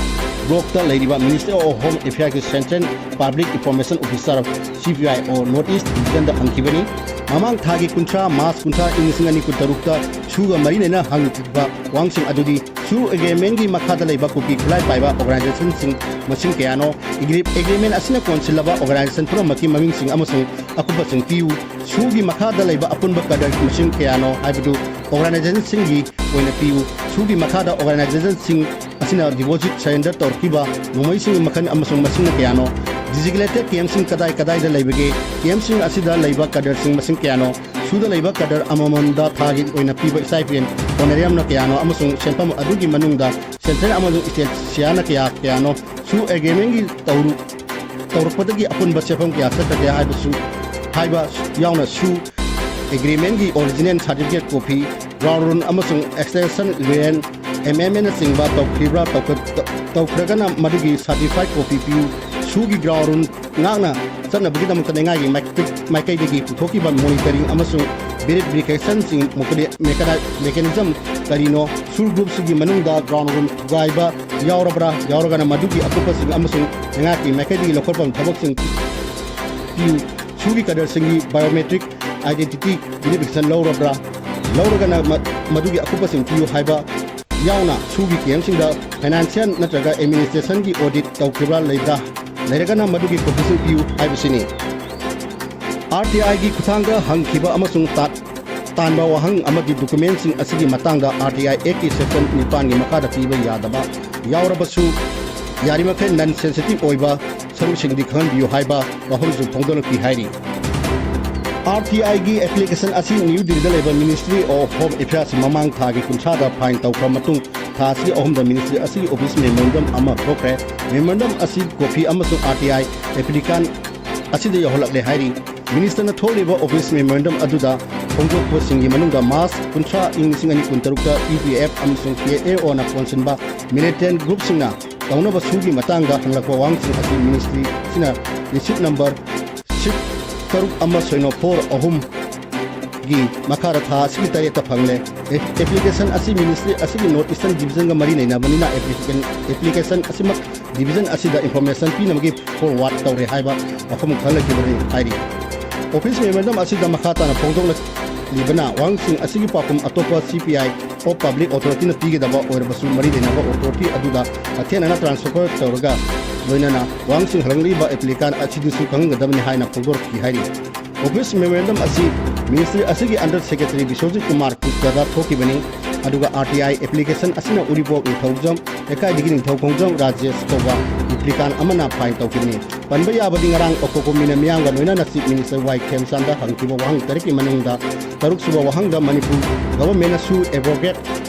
ꯕ꯭ꯂꯣꯛꯇ ꯂꯩꯔꯤꯕ Ministry of Home Affairsꯀꯤ Central Public Information Officer, CPIO, North East Divisionꯗ ꯐꯪꯈꯤꯕꯅꯤ꯫ ꯃꯃꯥꯡ ꯊꯥꯒꯤ ꯀꯨꯟꯊ꯭ꯔꯥ, ꯃꯥꯔꯆ ꯀꯨꯟꯊ꯭ꯔꯥ, ꯏꯪ ꯂꯤꯁꯤꯡ ꯑꯅꯤ ꯀꯨꯟꯇꯔꯨꯛꯇ ꯁꯨꯒ ꯃꯔꯤ ꯂꯩꯅ ꯍꯪꯈꯤꯕ ꯋꯥꯍꯪꯁꯤꯡ ꯑꯗꯨꯗꯤ: ꯁꯨ ꯑꯦꯒ꯭ꯔꯤꯃꯦꯟꯒꯤ ꯃꯈꯥꯗ ꯂꯩꯕ ꯀꯨꯀꯤ ꯈꯨꯠꯂꯥꯏ ꯄꯥꯏꯕ ꯑꯣꯔꯒꯅꯥꯏꯖꯦꯁꯟꯁꯤꯡ ꯃꯁꯤꯡ ꯀꯌꯥꯅꯣ? ꯑꯦꯒ꯭ꯔꯤ-, ꯑꯦꯒ꯭ꯔꯤꯃꯦꯟ ꯑꯁꯤꯅ ꯀꯣꯟꯁꯤꯜꯂꯕ ꯑꯣꯔꯒꯅꯥꯏꯖꯦꯁꯟ ꯄꯨꯝꯅꯃꯛꯀꯤ ꯃꯃꯤꯡꯁꯤꯡ ꯑꯃꯁꯨꯡ ꯑꯀꯨꯞꯄꯁꯤꯡ ꯄꯤꯌꯨ꯫ ꯁꯨꯒꯤ ꯃꯈꯥꯗ ꯂꯩꯕ ꯑꯄꯨꯟꯕ ꯀꯗꯔ ꯃꯁꯤꯡ ꯀꯌꯥꯅꯣ ꯍꯥꯏꯕꯗꯨ ꯑꯣꯔꯒꯅꯥꯏꯖꯦꯁꯟꯁꯤꯡꯒꯤ ꯑꯣꯏꯅ ꯄꯤꯌꯨ꯫ ꯁꯨꯒꯤ ꯃꯈꯥꯗ ꯑꯣꯔꯒꯅꯥꯏꯖꯦꯁꯟꯁꯤꯡ ꯑꯁꯤꯅ ꯗꯤꯄꯣꯖꯤꯠ ꯁꯔꯦꯟꯗꯔ ꯇꯧꯔꯛꯈꯤꯕ ꯅꯣꯡꯃꯩꯁꯤꯡꯒꯤ ꯃꯈꯜ ꯑꯃꯁꯨꯡ ꯃꯁꯤꯡꯅ ꯀꯌꯥꯅꯣ? ꯗꯤꯖꯤꯒ꯭ꯂꯦꯇꯦꯗ ꯀꯦꯝꯞꯁꯤꯡ ꯀꯗꯥꯏ ꯀꯗꯥꯏꯗ ꯂꯩꯕꯒꯦ? ꯀꯦꯝꯞꯁꯤꯡ ꯑꯁꯤꯗ ꯂꯩꯕ ꯀꯗꯔꯁꯤꯡ ꯃꯁꯤꯡ ꯀꯌꯥꯅꯣ? ꯁꯨꯗ ꯂꯩꯕ ꯀꯗꯔ ꯑꯃꯃꯝꯗ ꯊꯥꯒꯤ ꯑꯣꯏꯅ ꯄꯤꯕ ꯏꯁꯇꯥꯏꯄꯦꯟ ꯑꯣꯅꯔꯤꯌꯝꯅ ꯀꯌꯥꯅꯣ ꯑꯃꯁꯨꯡ ꯁꯦꯟꯐꯝ ꯑꯗꯨꯒꯤ ꯃꯅꯨꯡꯗ ꯁꯦꯟꯇ꯭ꯔꯦꯜ ꯑꯃꯁꯨꯡ ꯁ꯭ꯇꯦꯠ ꯁꯤꯌꯥꯅ ꯀꯌꯥ ꯀꯌꯥꯅꯣ? ꯁꯨ ꯑꯦꯒ꯭ꯔꯤꯃꯦꯟꯒꯤ ꯇꯧꯔꯨ-, ꯇꯧꯔꯛꯄꯗꯒꯤ ꯑꯄꯨꯟꯕ ꯁꯦꯟꯐꯝ ꯀꯌꯥ ꯆꯠꯈ꯭ꯔꯒꯦ ꯍꯥꯏꯕꯁꯨ, ꯍꯥꯏꯕ ꯌꯥꯎꯅ ꯁꯨ ꯑꯦꯒ꯭ꯔꯤꯃꯦꯟꯒꯤ original certificate copy, ground rule ꯑꯃꯁꯨꯡ ꯑꯦꯛꯁꯇꯦꯟꯁꯟ ꯂꯦꯟ ꯑꯦꯃꯦꯟꯃꯦꯟꯅꯆꯤꯡꯕ ꯇꯧꯈꯤꯕ꯭ꯔꯥ, ꯇꯧꯈ-, ꯇꯧ-, ꯇꯧꯈ꯭ꯔꯒꯅ ꯃꯗꯨꯒꯤ ꯁꯥꯔꯇꯤꯐꯥꯏꯠ ꯀꯣꯄꯤ ꯄꯤꯌꯨ꯫ ꯁꯨꯒꯤ ꯒ꯭ꯔꯥꯎꯟ ꯔꯨꯜ ꯉꯥꯛꯅ ꯆꯠꯅꯕꯒꯤꯗꯃꯛꯇ ꯂꯩꯉꯥꯛꯒꯤ ꯃꯥꯏꯀꯩ-, ꯃꯥꯏꯀꯩꯗꯒꯤ ꯄꯨꯊꯣꯛꯈꯤꯕ ꯃꯣꯅꯤꯇꯔꯤꯡ ꯑꯃꯁꯨꯡ ꯚꯦꯔꯤꯐꯤꯀꯦꯁꯟꯁꯤꯡ ꯃꯨꯀꯗꯦ-, ꯃꯦꯀꯥꯅꯥꯏ-, ꯃꯦꯀꯥꯅꯤꯖꯝ ꯀꯔꯤꯅꯣ? ꯁꯨ ꯒ꯭ꯔꯨꯞꯁꯤꯡꯒꯤ ꯃꯅꯨꯡꯗ ꯒ꯭ꯔꯥꯎꯟ ꯔꯨꯜ ꯊꯨꯒꯥꯏꯕ ꯌꯥꯎꯔꯕ꯭ꯔꯥ? ꯌꯥꯎꯔꯒꯅ ꯃꯗꯨꯒꯤ ꯑꯀꯨꯞꯄꯁꯤꯡ ꯑꯃꯁꯨꯡ ꯂꯩꯉꯥꯛꯀꯤ ꯃꯥꯏꯀꯩꯗꯒꯤ ꯂꯧꯈꯠꯐꯝ ꯊꯕꯛꯁꯤꯡ ꯄꯤꯌꯨ꯫ ꯁꯨꯒꯤ ꯀꯗꯔꯁꯤꯡꯒꯤ ꯕꯥꯏꯑꯣꯃꯦꯇ꯭ꯔꯤꯛ ꯑꯥꯏꯗꯦꯟꯇꯤꯇꯤ ꯚꯦꯔꯤꯐꯤꯀꯦꯁꯟ ꯂꯧꯔꯕ꯭ꯔꯥ? ꯂꯧꯔꯒꯅ ꯃ-, ꯃꯗꯨꯒꯤ ꯑꯀꯨꯞꯄꯁꯤꯡ ꯄꯤꯌꯨ ꯍꯥꯏꯕ ꯌꯥꯎꯅ ꯁꯨꯒꯤ ꯀꯦꯝꯁꯤꯡꯗ ꯐꯥꯏꯅꯥꯟꯁꯤꯌꯦꯜ ꯅꯠꯇ꯭ꯔꯒ ꯑꯦꯗꯃꯤꯅꯤꯁꯇ꯭ꯔꯦꯁꯟꯒꯤ ꯑꯣꯗꯤꯠ ꯇꯧꯈꯤꯕ꯭ꯔꯥ ꯂꯩꯕ꯭ꯔꯥ? ꯂꯩꯔꯒꯅ ꯃꯗꯨꯒꯤ ꯀꯣꯄꯤꯁꯤꯡ ꯄꯤꯌꯨ ꯍꯥꯏꯕꯁꯤꯅꯤ꯫ ꯑꯥꯔ ꯇꯤ ꯑꯥꯏꯒꯤ ꯈꯨꯠꯊꯥꯡꯗ ꯍꯪꯈꯤꯕ ꯑꯃꯁꯨꯡ ꯇꯥ-, ꯇꯥꯟꯕ ꯋꯥꯍꯪ ꯑꯃꯗꯤ ꯗꯣꯀꯨꯃꯦꯟꯁꯤꯡ ꯑꯁꯤꯒꯤ ꯃꯇꯥꯡꯗ ꯑꯥꯔ ꯇꯤ ꯑꯥꯏ ꯑꯦꯛꯀꯤ ꯁꯦꯛꯁꯟ ꯅꯤꯄꯥꯟꯒꯤ ꯃꯈꯥꯗ ꯄꯤꯕ ꯌꯥꯗꯕ ꯌꯥꯎꯔꯕꯁꯨ, ꯌꯥꯔꯤꯃꯈꯩ ꯅꯟ ꯁꯦꯟꯁꯤꯇꯤꯚ ꯑꯣꯏꯕ ꯁꯔꯨꯛꯁꯤꯡꯗꯤ ꯈꯪꯍꯟꯕꯤꯌꯨ ꯍꯥꯏꯕ ꯋꯥꯐꯝꯁꯨ ꯐꯣꯡꯗꯣꯛꯂꯛꯈꯤ ꯍꯥꯏꯔꯤ꯫ ꯑꯥꯔ ꯇꯤ ꯑꯥꯏꯒꯤ ꯑꯦꯄ꯭ꯂꯤꯀꯦꯁꯟ ꯑꯁꯤ ꯅ꯭ꯌꯨ ꯗꯤꯜꯂꯤꯗ ꯂꯩꯕ Ministry of Home Affairs ꯃꯃꯥꯡ ꯊꯥꯒꯤ ꯀꯨꯟꯊ꯭ꯔꯥꯗ ꯐꯥꯏꯜ ꯇꯧꯈ꯭ꯔ ꯃꯇꯨꯡ, ꯊꯥ ꯑꯁꯤꯒꯤ ꯑꯍꯨꯝꯗ ꯃꯤꯅꯤꯁꯇ꯭ꯔꯤ ꯑꯁꯤꯒꯤ ꯑꯣꯐꯤꯁ ꯃꯦꯃꯣꯔꯦꯟꯗꯝ ꯑꯃ ꯊꯣꯛꯈ꯭ꯔꯦ꯫ ꯃꯦꯃꯣꯔꯦꯟꯗꯝ ꯑꯁꯤ ꯀꯣꯄꯤ ꯑꯃꯁꯨꯡ ꯑꯥꯔ ꯇꯤ ꯑꯥꯏ ꯑꯦꯄ꯭ꯂꯤꯀꯥꯟ ꯑꯁꯤꯗ ꯌꯧꯍꯜꯂꯛꯂꯦ ꯍꯥꯏꯔꯤ꯫ ꯃꯤꯅꯤꯁꯇꯔꯅ ꯊꯣꯛꯂꯤꯕ ꯑꯣꯐꯤꯁ ꯃꯦꯃꯣꯔꯦꯟꯗꯝ ꯑꯗꯨꯗ ꯐꯣꯡꯗꯣꯛꯄꯁꯤꯡꯒꯤ ꯃꯅꯨꯡꯗ ꯃꯥꯔꯆ ꯀꯨꯟꯊ꯭ꯔꯥ, ꯏꯪ ꯂꯤꯁꯤꯡ ꯑꯅꯤ ꯀꯨꯟꯇꯔꯨꯛꯇ ꯌꯨ ꯄꯤ ꯑꯦꯐ ꯑꯃꯁꯨꯡ ꯀꯦ ꯑꯦ ꯑꯣꯅ ꯀꯣꯟꯁꯤꯟꯕ ꯃꯤꯂꯤꯇꯦꯟ ꯒ꯭ꯔꯨꯞꯁꯤꯡꯅ ꯇꯧꯅꯕ ꯁꯨꯒꯤ ꯃꯇꯥꯡꯗ ꯍꯪꯂꯛꯄ ꯋꯥꯍꯪꯁꯤꯡ ꯑꯁꯤ ꯃꯤꯅꯤꯁꯇ꯭ꯔꯤ ꯑꯁꯤꯅ ꯔꯤꯁꯤꯠ ꯅꯝꯕꯔ ꯁꯤꯛꯁ ꯇꯔꯨꯛ ꯑꯃ ꯁꯤꯅꯣ ꯐꯣꯔ ꯑꯍꯨꯝ ꯃꯈꯥꯗ ꯊꯥ ꯑꯁꯤꯒꯤ ꯇꯔꯦꯠꯇ ꯐꯪꯂꯦ꯫ ꯑꯦ-, application ꯑꯁꯤ ministry ꯑꯁꯤꯒꯤ North Eastern Division ꯒ ꯃꯔꯤ ꯂꯩꯅꯕꯅꯤꯅ application, application ꯑꯁꯤꯃꯛ division ꯑꯁꯤꯗ information ꯄꯤꯅꯕꯒꯤ forward ꯇꯧꯔꯦ ꯍꯥꯏꯕ ꯋꯥꯐꯝ ꯈꯔ ꯂꯩꯈꯤꯕꯅꯤ ꯍꯥꯏꯔꯤ꯫ Office memorandum ꯑꯁꯤꯗ ꯃꯈꯥ ꯇꯥꯅ ꯐꯣꯡꯗꯣꯛꯂꯤꯕꯅ ꯋꯥꯍꯪꯁꯤꯡ ꯑꯁꯤꯒꯤ ꯄꯥꯎꯈꯨꯝ ꯑꯇꯣꯞꯄ C P I of Public Authority ꯅ ꯄꯤꯒꯗꯕ ꯑꯣꯏꯔꯕꯁꯨ ꯃꯔꯤ ꯂꯩꯅꯕ authority ꯑꯗꯨꯗ ꯍꯛꯊꯦꯡꯅꯅ transfer ꯇꯧꯔꯒ ꯂꯣꯏꯅꯅ ꯋꯥꯍꯪꯁꯤꯡ ꯍꯪꯂꯛꯂꯤꯕ applicant ꯑꯁꯤꯗꯁꯨ ꯈꯪꯍꯟꯒꯗꯕꯅꯤ ꯍꯥꯏꯅ ꯐꯣꯡꯗꯣꯔꯛꯈꯤ ꯍꯥꯏꯔꯤ꯫ Office memorandum ꯑꯁꯤ ministry ꯑꯁꯤꯒꯤ under secretary ꯕꯤꯁ꯭ꯋꯖꯤꯠ ꯀꯨꯃꯥꯔ ꯒꯨꯞꯇꯗ ꯊꯣꯛꯈꯤꯕꯅꯤ꯫ ꯑꯗꯨꯒ R T I application ꯑꯁꯤꯅ ꯎꯔꯤꯄꯣꯛ ꯅꯤꯡꯊꯧꯖꯝ ꯂꯩꯀꯥꯏꯗꯒꯤ ꯅꯤꯡꯊꯧꯈꯣꯡꯖꯝ ꯔꯥꯖꯦꯁ ꯀꯧꯕ applicant ꯑꯃꯅ file ꯇꯧꯈꯤꯕꯅꯤ꯫ ꯄꯟꯕ ꯌꯥꯕꯗꯤ ꯉꯔꯥꯡ ꯑꯣꯀꯣꯀꯣꯃꯤꯅ ꯃꯤꯌꯥꯝꯒ ꯂꯣꯏꯅꯅ Chief Minister Y ꯈꯦꯝꯆꯥꯟꯗ ꯍꯪꯈꯤꯕ ꯋꯥꯍꯪ ꯇꯔꯦꯠꯀꯤ ꯃꯅꯨꯡꯗ ꯇꯔꯨꯛꯁꯨꯕ ꯋꯥꯍꯪꯗ ꯃꯅꯤꯄꯨꯔ government ꯅꯁꯨ abrogate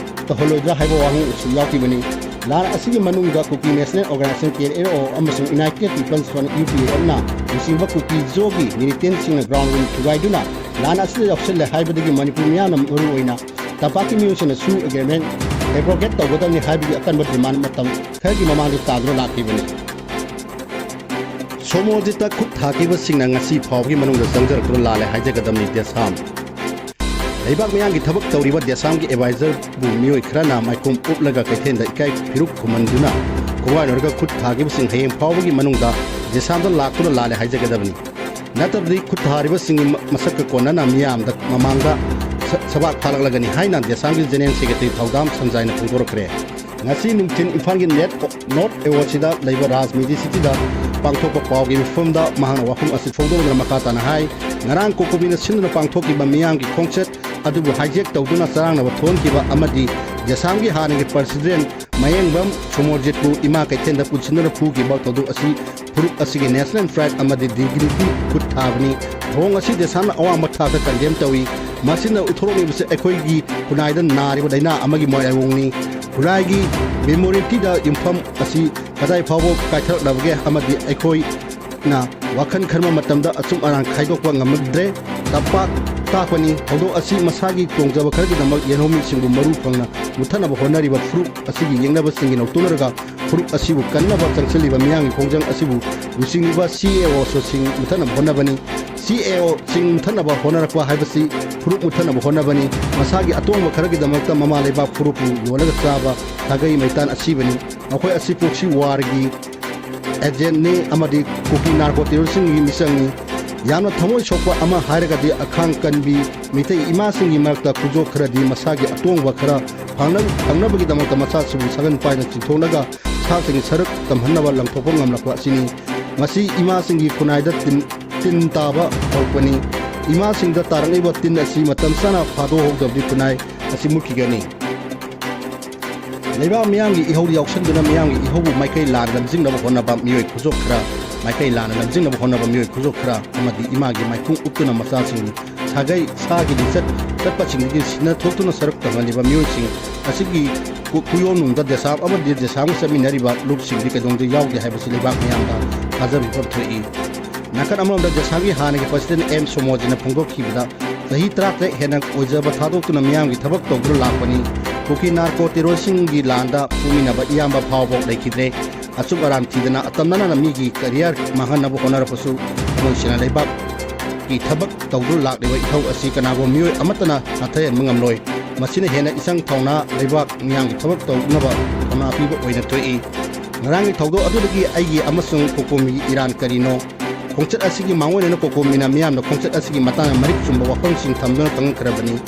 ꯇꯧꯍꯜꯂꯣꯏꯗ꯭ꯔꯥ ꯍꯥꯏꯕ ꯋꯥꯍꯪꯁꯨ ꯌꯥꯎꯈꯤꯕꯅꯤ꯫ ꯂꯥꯟ ꯑꯁꯤꯒꯤ ꯃꯅꯨꯡꯗ Kuki National Organisation, K N L O, ꯑꯃꯁꯨꯡ United People's Front, U P F ꯅ ꯂꯨꯆꯤꯡꯕ ꯀꯨꯀꯤ ꯖꯣꯒꯤ militantꯁꯤꯡꯅ ground room ꯊꯨꯒꯥꯏꯗꯨꯅ ꯂꯥꯟ ꯑꯁꯤꯗ ꯌꯥꯎꯁꯤꯜꯂꯦ ꯍꯥꯏꯕꯗꯒꯤ ꯃꯅꯤꯄꯨꯔ ꯃꯤꯌꯥꯝꯅ ꯃꯔꯨꯑꯣꯏꯅ ꯇꯝꯄꯥꯛꯀꯤ ꯃꯤꯑꯣꯏꯁꯤꯡꯅꯁꯨ agreement abrogate ꯇꯧꯒꯗꯕꯅꯤ ꯍꯥꯏꯕꯒꯤ ꯑꯀꯟꯕ demand ꯃꯇꯝ ꯈꯔꯒꯤ ꯃꯃꯥꯡꯗ ꯇꯥꯗꯨꯅ ꯂꯥꯛꯈꯤꯕꯅꯤ꯫ ꯁꯣꯃꯣꯔꯖꯤꯠꯇ ꯈꯨꯠ ꯊꯥꯈꯤꯕꯁꯤꯡꯅ ꯉꯁꯤ ꯐꯥꯎꯕꯒꯤ ꯃꯅꯨꯡꯗ ꯆꯪꯖꯔꯛꯇꯨꯅ ꯂꯥꯜꯂꯦ ꯍꯥꯏꯖꯒꯗꯕꯅꯤ꯫ ꯗꯦꯁꯥꯝ ꯂꯩꯕꯥꯛ ꯃꯤꯌꯥꯝꯒꯤ ꯊꯕꯛ ꯇꯧꯔꯤꯕ ꯗꯦꯁꯥꯝꯒꯤ advisorꯕꯨ ꯃꯤꯑꯣꯏ ꯈꯔꯅ ꯃꯥꯏꯈꯣꯝ ꯎꯞꯂꯒ ꯀꯩꯊꯦꯜꯗ ꯏꯀꯥꯏ ꯐꯤꯔꯨꯛ ꯈꯨꯝꯍꯟꯗꯨꯅ ꯈꯣꯡꯒꯥꯏꯅꯔꯒ ꯈꯨꯠ ꯊꯥꯈꯤꯕꯁꯤꯡ ꯍꯌꯦꯡ ꯐꯥꯎꯕꯒꯤ ꯃꯅꯨꯡꯗ ꯗꯦꯁꯥꯝꯗ ꯂꯥꯛꯇꯨꯅ ꯂꯥꯜꯂꯦ ꯍꯥꯏꯖꯒꯗꯕꯅꯤ꯫ ꯅꯠꯇ꯭ꯔꯕꯗꯤ ꯈꯨꯠ ꯊꯥꯔꯤꯕꯁꯤꯡꯒꯤ ꯃ-, ꯃꯁꯛꯀ ꯀꯣꯟꯅꯅ ꯃꯤꯌꯥꯝꯗ ꯃꯃꯥꯡꯗ ꯁ-, ꯁꯕꯥꯛ ꯐꯥꯂꯛꯂꯒꯅꯤ ꯍꯥꯏꯅ ꯗꯦꯁꯥꯝꯒꯤ General Secretary ꯊꯧꯗꯥꯝ ꯁꯟꯖꯥꯏꯅ ꯐꯣꯡꯗꯣꯔꯛꯈ꯭ꯔꯦ꯫ ꯉꯁꯤ ꯅꯨꯡꯊꯤꯜ ꯏꯝꯐꯥꯜꯒꯤ ꯅꯦꯠ ꯅꯣꯔꯠ ꯑꯦꯋꯥꯔꯗꯁꯤꯗ ꯂꯩꯕ ꯔꯥꯖ ꯃꯤꯗꯤ ꯁꯤꯇꯤꯗ ꯄꯥꯡꯊꯣꯛꯄ ꯄꯥꯎꯒꯤ ꯃꯤꯐꯝꯗ ꯃꯍꯥꯛꯅ ꯋꯥꯐꯝ ꯑꯁꯤ ꯐꯣꯡꯗꯣꯛꯂꯗꯨꯅ ꯃꯈꯥ ꯇꯥꯅ ꯍꯥꯏ, ꯉꯔꯥꯡ ꯀꯣꯀꯣꯕꯤꯅ ꯁꯤꯟꯗꯨꯅ ꯄꯥꯡꯊꯣꯛꯈꯤꯕ ꯃꯤꯌꯥꯝꯒꯤ ꯈꯣꯡꯆꯠ ꯑꯗꯨꯕꯨ hijack ꯇꯧꯗꯨꯅ ꯆꯔꯥꯡꯅꯕ ꯊꯣꯛꯍꯟꯈꯤꯕ ꯑꯃꯗꯤ ꯗꯦꯁꯥꯝꯒꯤ ꯍꯥꯟꯅꯒꯤ president ꯃꯌꯦꯡꯕꯝ ꯁꯣꯃꯣꯔꯖꯤꯠꯄꯨ ꯏꯃꯥ ꯀꯩꯊꯦꯜꯗ ꯄꯨꯟꯁꯤꯟꯗꯨꯅ ꯐꯨꯈꯤꯕ ꯊꯧꯗꯣꯛ ꯑꯁꯤ ꯐꯨꯔꯨꯞ ꯑꯁꯤꯒꯤ national pride ꯑꯃꯗꯤ dignity ꯈꯨꯠ ꯊꯥꯕꯅꯤ꯫ ꯊꯧꯑꯣꯡ ꯑꯁꯤ ꯗꯦꯁꯥꯝꯅ ꯑꯋꯥꯡꯕ ꯊꯥꯛꯇ condemn ꯇꯧꯏ꯫ ꯃꯁꯤꯅ ꯎꯠꯊꯣꯔꯛꯂꯤꯕꯁꯤ ꯑꯩꯈꯣꯏꯒꯤ ꯈꯨꯟꯅꯥꯏꯗ ꯅꯥꯔꯤꯕ ꯂꯥꯏꯅꯥ ꯑꯃꯒꯤ ꯃꯑꯣꯡꯅꯤ꯫ ꯈꯨꯟꯅꯥꯏꯒꯤ memorityꯗ ꯌꯨꯝꯐꯝ ꯑꯁꯤ ꯀꯗꯥꯏ ꯐꯥꯎꯕ ꯀꯥꯏꯊꯔꯛꯂꯕꯒꯦ ꯑꯃꯗꯤ ꯑꯩꯈꯣꯏꯅ ꯋꯥꯈꯜ ꯈꯟꯕ ꯃꯇꯝꯗ ꯑꯆꯨꯝ ꯑꯔꯥꯟ ꯈꯥꯏꯗꯣꯛꯄ ꯉꯝꯂꯛꯇ꯭ꯔꯦ꯫ ꯇꯝꯄꯥꯛ ꯇꯥꯛꯄꯅꯤ꯫ ꯊꯧꯗꯣꯛ ꯑꯁꯤ ꯃꯁꯥꯒꯤ ꯇꯣꯡꯖꯕ ꯈꯔꯒꯤꯗꯃꯛ ꯌꯦꯜꯍꯧꯃꯤꯁꯤꯡꯕꯨ ꯃꯔꯨ ꯐꯪꯅ ꯃꯨꯠꯊꯅꯕ ꯍꯣꯠꯅꯔꯤꯕ ꯐꯨꯔꯨꯞ ꯑꯁꯤꯒꯤ ꯌꯦꯡꯅꯕꯁꯤꯡꯒꯤ ꯅꯧꯇꯨꯅꯔꯒ ꯐꯨꯔꯨꯞ ꯑꯁꯤꯕꯨ ꯀꯟꯅꯕ ꯆꯪꯁꯤꯜꯂꯤꯕ ꯃꯤꯌꯥꯝꯒꯤ ꯈꯣꯡꯖꯪ ꯑꯁꯤꯕꯨ ꯂꯨꯆꯤꯡꯂꯤꯕ ꯁꯤ ꯑꯦ ꯑꯣꯁꯤꯡ ꯃꯨꯊꯠꯅꯕ ꯍꯣꯠꯅꯕꯅꯤ꯫ ꯁꯤ ꯑꯦ ꯑꯣꯁꯤꯡ ꯃꯨꯊꯠꯅꯕ ꯍꯣꯠꯅꯔꯛꯄ ꯍꯥꯏꯕꯁꯤ ꯐꯨꯔꯨꯞ ꯃꯨꯊꯠꯅꯕ ꯍꯣꯠꯅꯕꯅꯤ꯫ ꯃꯁꯥꯒꯤ ꯑꯇꯣꯡꯕ ꯈꯔꯒꯤꯗꯃꯛꯇ ꯃꯃꯥ ꯂꯩꯕꯥꯛ ꯐꯨꯔꯨꯞꯄꯨ ꯌꯣꯜꯂꯒ ꯆꯥꯕ ꯁꯥꯒꯩ ꯃꯩꯇꯥꯟ ꯑꯁꯤꯕꯅꯤ꯫ ꯃꯈꯣꯏ ꯑꯁꯤ proxy warꯒꯤ agentꯅꯤ ꯑꯃꯗꯤ ꯀꯨꯀꯤ narco terroristꯁꯤꯡꯒꯤ ꯃꯤꯆꯪꯅꯤ꯫ ꯌꯥꯝꯅ ꯊꯃꯣꯏ ꯁꯣꯛꯄ ꯑꯃ ꯍꯥꯏꯔꯒꯗꯤ, ꯑꯈꯥꯡ ꯀꯟꯕꯤ ꯃꯤꯇꯩ ꯏꯃꯥꯁꯤꯡꯒꯤ ꯃꯔꯛꯇ ꯈꯨꯖꯣꯞ ꯈꯔꯗꯤ ꯃꯁꯥꯒꯤ ꯑꯇꯣꯡꯕ ꯈꯔ ꯐꯪꯅ-, ꯐꯪꯅꯕꯒꯤꯗꯃꯛꯇ ꯃꯆꯥꯁꯤꯡꯕꯨ ꯁꯒꯟ ꯄꯥꯏꯅ ꯆꯤꯡꯊꯣꯛꯂꯒ ꯁꯥꯁꯤꯡꯒꯤ ꯁꯔꯨꯛ ꯇꯝꯍꯟꯅꯕ ꯂꯪꯊꯣꯛꯄ ꯉꯝꯂꯛꯄ ꯑꯁꯤꯅꯤ꯫ ꯃꯁꯤ ꯏꯃꯥꯁꯤꯡꯒꯤ ꯈꯨꯟꯅꯥꯏꯗ ꯇꯤꯟ, ꯇꯤꯟ ꯇꯥꯕ ꯍꯧꯔꯛꯄꯅꯤ꯫ ꯏꯃꯥꯁꯤꯡꯗ ꯇꯥꯔꯛꯂꯤꯕ ꯇꯤꯟ ꯑꯁꯤ ꯃꯇꯝ ꯆꯥꯅ ꯐꯥꯗꯣꯛꯍꯧꯗꯕꯗꯤ ꯈꯨꯟꯅꯥꯏ ꯑꯁꯤ ꯃꯨꯠꯈꯤꯒꯅꯤ꯫ ꯂꯩꯕꯥꯛ ꯃꯤꯌꯥꯝꯒꯤ ꯏꯍꯧꯗ ꯌꯥꯎꯁꯟꯗꯨꯅ ꯃꯤꯌꯥꯝꯒꯤ ꯏꯍꯧꯕꯨ ꯃꯥꯏꯀꯩ ꯂꯥꯟꯅ ꯂꯝꯖꯤꯡꯅꯕ ꯍꯣꯠꯅꯕ ꯃꯤꯑꯣꯏ ꯈꯨꯖꯣꯞ ꯈꯔ, ꯃꯥꯏꯀꯩ ꯂꯥꯟꯅ ꯂꯝꯖꯤꯡꯅꯕ ꯍꯣꯠꯅꯕ ꯃꯤꯑꯣꯏ ꯈꯨꯖꯣꯞ ꯈꯔ ꯑꯃꯗꯤ ꯏꯃꯥꯒꯤ ꯃꯥꯏꯈꯣꯡ ꯎꯞꯇꯨꯅ ꯃꯆꯥꯁꯤꯡ ꯁꯥꯒꯩ ꯁꯥꯒꯤ ꯂꯤꯆꯠ ꯆꯠꯄꯁꯤꯡꯗꯒꯤ ꯁꯤꯟꯅ ꯊꯣꯛꯇꯨꯅ ꯁꯔꯨꯛ ꯇꯝꯍꯜꯂꯤꯕ ꯃꯤꯑꯣꯏꯁꯤꯡ ꯑꯁꯤꯒꯤ ꯀꯨ-, ꯀꯨꯌꯣꯝꯅꯨꯡꯗ ꯗꯦꯁꯥꯝ ꯑꯃꯗꯤ ꯗꯦꯁꯥꯝꯒ ꯆꯠꯃꯤꯟꯅꯔꯤꯕ ꯂꯨꯞꯁꯤꯡꯗꯤ ꯀꯩꯗꯧꯅꯨꯡꯗ ꯌꯥꯎꯗꯦ ꯍꯥꯏꯕꯁꯤ ꯂꯩꯕꯥꯛ ꯃꯤꯌꯥꯝꯗ ꯊꯥꯖꯕ ꯃꯤꯐꯝ ꯊꯣꯛꯏ꯫ ꯅꯥꯀꯟ ꯑꯃꯔꯣꯝꯗ ꯗꯦꯁꯥꯝꯒꯤ ꯍꯥꯟꯅꯒꯤ president ꯑꯦꯝ ꯁꯣꯃꯣꯖꯤꯅ ꯐꯣꯡꯗꯣꯛꯈꯤꯕꯗ ꯆꯍꯤ ꯇꯔꯥꯇꯔꯦꯠ ꯍꯦꯟꯅ ꯑꯣꯏꯖꯕ ꯊꯥꯗꯣꯛꯇꯨꯅ ꯃꯤꯌꯥꯝꯒꯤ ꯊꯕꯛ ꯇꯧꯗꯨꯅ ꯂꯥꯛꯄꯅꯤ꯫ ꯀꯨꯀꯤ narco terroristꯁꯤꯡꯒꯤ ꯂꯥꯟꯗ ꯐꯨꯃꯤꯟꯅꯕ ꯏꯌꯥꯝꯕ ꯐꯥꯎꯕ ꯂꯩꯈꯤꯗ꯭ꯔꯦ꯫ ꯑꯆꯨꯝ ꯑꯔꯥꯟ ꯊꯤꯗꯅ ꯑꯇꯝꯅꯅ ꯃꯤꯒꯤ career ꯃꯥꯡꯍꯟꯅꯕ ꯍꯣꯠꯅꯔꯛꯄꯁꯨ ꯃꯣꯏꯁꯤꯅ ꯂꯩꯕꯥꯛꯀꯤ ꯊꯕꯛ ꯇꯧꯗꯨꯅ ꯂꯥꯛꯂꯤꯕ ꯏꯊꯧ ꯑꯁꯤ ꯀꯅꯥꯒꯨꯝꯕ ꯃꯤꯑꯣꯏ ꯑꯃꯠꯇꯅ ꯅꯥꯊꯩꯍꯟꯕ ꯉꯝꯂꯣꯏ꯫ ꯃꯁꯤꯅ ꯍꯦꯟꯅ ꯏꯆꯪ ꯊꯧꯅꯥ ꯂꯩꯕꯥꯛ ꯃꯤꯌꯥꯝꯒꯤ ꯊꯕꯛ ꯇꯧꯅꯕ ꯊꯧꯅꯥ ꯄꯤꯕ ꯑꯣꯏꯅ ꯊꯣꯛꯏ꯫ ꯉꯔꯥꯡꯒꯤ ꯊꯧꯗꯣꯛ ꯑꯗꯨꯗꯒꯤ ꯑꯩꯒꯤ ꯑꯃꯁꯨꯡ ꯀꯣꯀꯣꯃꯤꯒꯤ ꯏꯔꯥꯟ ꯀꯔꯤꯅꯣ? ꯈꯣꯡꯆꯠ ꯑꯁꯤꯒꯤ ꯃꯥꯡꯑꯣꯏꯅꯅ ꯀꯣꯀꯣꯃꯤꯅ ꯃꯤꯌꯥꯝꯅ ꯈꯣꯡꯆꯠ ꯑꯁꯤꯒꯤ ꯃꯇꯥꯡꯗ ꯃꯔꯤꯛ ꯆꯨꯝꯕ ꯋꯥꯐꯝꯁꯤꯡ ꯊꯝꯗꯨꯅ ꯈꯪꯍꯟꯈ꯭ꯔꯕꯅꯤ꯫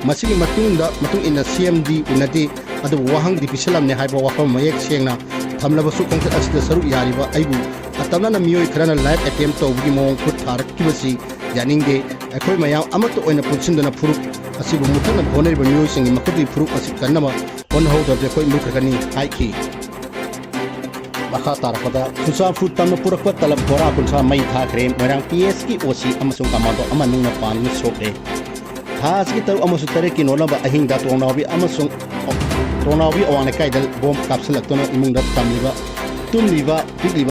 ꯃꯁꯤꯒꯤ ꯃꯇꯨꯡꯗ, ꯃꯇꯨꯡ ꯏꯟꯅ CMꯗꯤ ꯎꯅꯗꯦ, ꯑꯗꯨꯕꯨ ꯋꯥꯍꯪꯗꯤ ꯄꯤꯁꯤꯜꯂꯝꯂꯦ ꯍꯥꯏꯕ ꯋꯥꯐꯝ ꯃꯌꯦꯛ ꯁꯦꯡꯅ ꯊꯝꯂꯕꯁꯨ ꯈꯣꯡꯆꯠ ꯑꯁꯤꯗ ꯁꯔꯨꯛ ꯌꯥꯔꯤꯕ ꯑꯩꯕꯨ ꯑꯇꯝꯅꯅ ꯃꯤꯑꯣꯏ ꯈꯔꯅ live attempt ꯇꯧꯕꯒꯤ ꯃꯑꯣꯡ ꯈꯨꯠ ꯊꯥꯔꯛꯈꯤꯕꯁꯤ ꯌꯥꯅꯤꯡꯗꯦ꯫ ꯑꯩꯈꯣꯏ ꯃꯌꯥꯝ ꯑꯃꯠꯇ ꯑꯣꯏꯅ ꯄꯨꯟꯁꯤꯟꯗꯨꯅ ꯐꯨꯔꯨꯞ ꯑꯁꯤꯕꯨ ꯃꯨꯊꯠꯅꯕ ꯍꯣꯠꯅꯔꯤꯕ ꯃꯤꯑꯣꯏꯁꯤꯡꯒꯤ ꯃꯈꯨꯠꯇꯒꯤ ꯐꯨꯔꯨꯞ ꯑꯁꯤ ꯀꯟꯅꯕ ꯍꯣꯠꯅꯍꯧꯗ꯭ꯔꯕꯗꯤ ꯑꯩꯈꯣꯏ ꯃꯨꯠꯈ꯭ꯔꯒꯅꯤ ꯍꯥꯏꯈꯤ꯫ ꯃꯈꯥ ꯇꯥꯔꯛꯄꯗ, ꯆꯨꯔꯆꯥꯟꯄꯨꯔ ꯇꯝꯅ ꯄꯨꯔꯛꯄ ꯇꯂꯕ ꯕꯣꯔꯥ ꯀꯨꯟꯊ꯭ꯔꯥ ꯃꯩ ꯊꯥꯈ꯭ꯔꯦ꯫ ꯃꯣꯏꯔꯥꯡ PSꯀꯤ OC ꯑꯃꯁꯨꯡ commando ꯑꯃ ꯅꯨꯡꯅ ꯄꯥꯟꯗꯨꯅ ꯁꯣꯛꯂꯦ꯫ ꯊꯥ ꯑꯁꯤꯒꯤ ꯇꯔꯨꯛ ꯑꯃꯁꯨꯡ ꯇꯔꯦꯠꯀꯤ ꯅꯣꯡꯂꯝꯕ ꯑꯍꯤꯡꯗ ꯇꯣꯡꯅꯥꯎꯕꯤ ꯑꯃꯁꯨꯡ ꯇꯣꯡꯅꯥꯎꯕꯤ ꯑꯋꯥꯡ ꯂꯩꯀꯥꯏꯗ ꯕꯣꯝ ꯀꯥꯞꯁꯤꯜꯂꯛꯇꯨꯅ ꯏꯃꯨꯡꯗ ꯇꯝꯂꯤꯕ, ꯇꯨꯝꯂꯤꯕ, ꯄꯤꯛꯂꯤꯕ